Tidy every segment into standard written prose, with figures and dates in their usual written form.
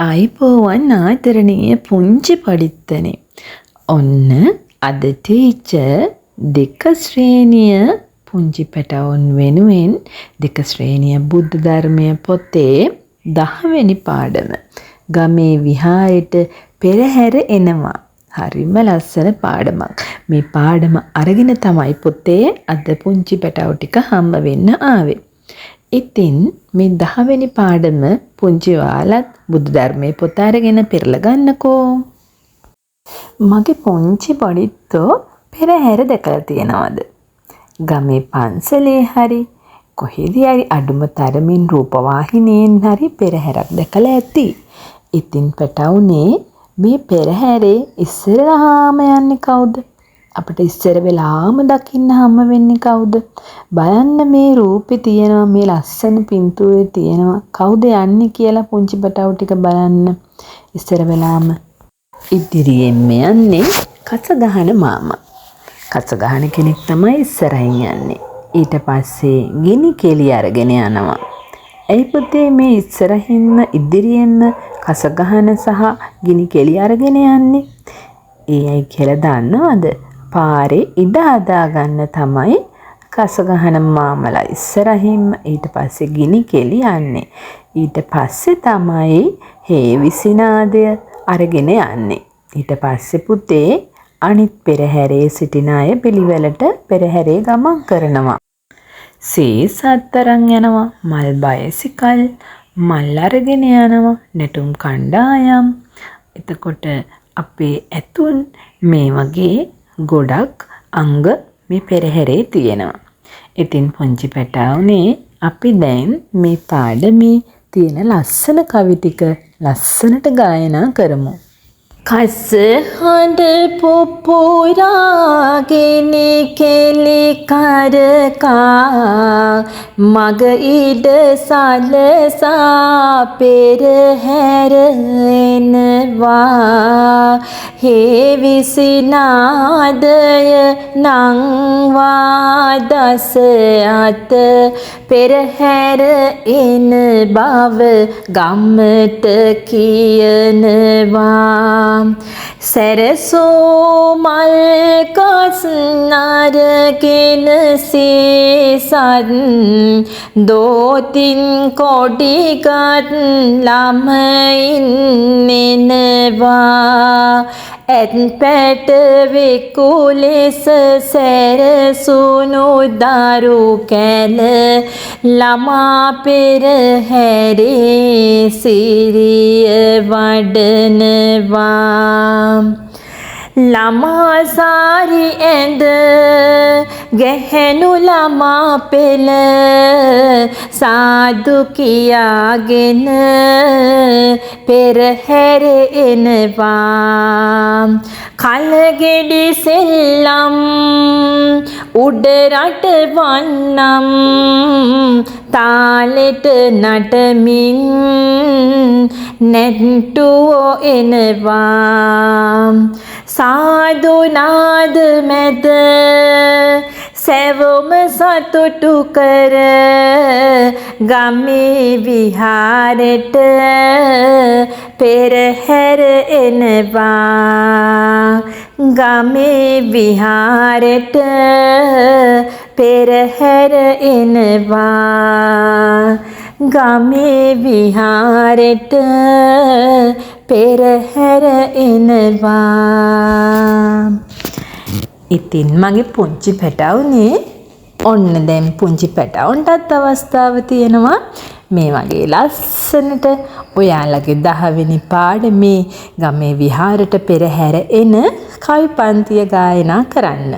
ආයුබෝවන් ආදරණීය පුංචි පඩිත්තනේ. ඔන්න අද ටීචර් දෙක ශ්‍රේණිය පුංචි පැටවුන් වෙනුවෙන් දෙක ශ්‍රේණිය බුද්ධ ධර්මය පොතේ 10 වෙනි පාඩම ගමේ විහාරෙට පෙරහැර එනවා. හරිම ලස්සන පාඩමක්. මේ පාඩම අරගෙන තමයි පොතේ අද පුංචි පැටවු ටික හම්බ වෙන්න ආවේ. ඉතින් මේ 10 වෙනි පාඩම පුංචි ඔයාලත් බුදු ධර්මයේ පොත අරගෙන පෙරලා ගන්නකෝ. මගේ පුංචි පොඩිත්තෝ පෙරහැර දැකලා තියෙනවද? ගමේ පන්සලේ හරි කොහෙදි හරි අඩුම තරමින් රූපවාහිනියෙන් හරි පෙරහැරක් දැකලා ඇති. ඉතින් පැටවුනේ මේ පෙරහැරේ ඉස්සරහාම යන්නේ කවුද? අපිට ඉස්සර වෙලාම දකින්න හම්බ වෙන්නේ කවුද? බලන්න මේ රූපේ තියෙනවා, මේ ලස්සන පින්තූරේ තියෙනවා කවුද යන්නේ කියලා පුංචි පැටවු ටික බලන්න. ඉස්සර වෙලාම ඉදිරියෙන්ම යන්නේ කස ගහන මාමා. කස ගහන කෙනෙක් තමයි ඉස්සරහින් යන්නේ. ඊට පස්සේ ගිනි කෙලි අරගෙන යනවා. ඇයි පුතේ මේ ඉස්සරහින්ම ඉදිරියෙන්ම කස ගහන සහ ගිනි කෙලි අරගෙන යන්නේ? ඒ ඇයි කියලා දන්නවද? පාරේ ඉඩ හදා ගන්න තමයි කස ගහන මාමලා ඉස්සරහින්ම ඊට පස්සේ ගිනි කෙලි යන්නේ. ඊට පස්සේ තමයි හේවිසිනාදය අරගෙන යන්නේ. ඊට පස්සේ පුතේ අනිත් පෙරහැරේ සිටින අය පිළිවෙලට පෙරහැරේ ගමන් කරනවා. සීසත් අරන් යනවා, මල් බයිසිකල් මල් අරගෙන යනවා, නැටුම් කණ්ඩායම්. එතකොට අපේ ඇතුන් මේ වගේ ගොඩක් අංග මේ පෙරහැරේ තියෙනවා. ඉතින් පුංචි පැටවුනේ අපි දැන් මේ පාඩමේ තියෙන ලස්සන කවි ටික ලස්සනට ගායනා කරමු. කස හඬ පුපුරාගෙන කෙලි කරකා මග ඉඩ සලසා පෙරහැර එනවා. හේවිසිනාදය නංවා දස අත පෙරහැර එන බව ගමට කියනවා. සැරසූ මල් ගස් අරගෙන සීසත් දෝතින් කොඩිගත් ළමයින් එනවා. ඇත් පැටවෙකු ලෙස සැරසුණු දරු කැල ළමා පෙරහැරේ සිරිය වඩනවා. ළමා සාරි ඇඳ ගැහැණු ළමා පෙළ සාදු කියාගෙන පෙරහැර එනවා. කලගෙඩි සෙල්ලම් උඩ රට වන්නම් තාලෙට නටමින් නැට්ටුවෝ එනවා. සාදු නාද මැද සැවොම සතුටු කර ගමේ විහාරෙට පෙරහැර එනවා. ගමේ විහාරෙට පෙරහැර එනවා. ගමේ විහාරෙට පෙරහැර එනවා. ඉතින් මගේ පුංචි පැටවුනේ ඔන්න දැන් පුංචි පැටවුන්ටත් අවස්ථාව තියෙනවා මේ වගේ ලස්සනට ඔයාලගේ 10 වෙනි පාඩමේ ගමේ විහාරට පෙරහැර එන කවි පන්තිය ගායනා කරන්න.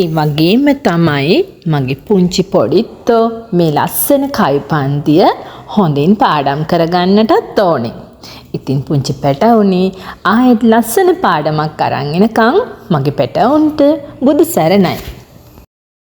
ඒ වගේම තමයි මගේ පුංචි පොඩිත්තෝ මේ ලස්සන කවි පන්තිය හොඳින් පාඩම් කරගන්නටත් ඕනේ. ඉතින් පුංචි පැටවුනේ ආයෙත් ලස්සන පාඩමක් අරන් එනකන් මගේ පැටවුන්ට බුදු සරණයි.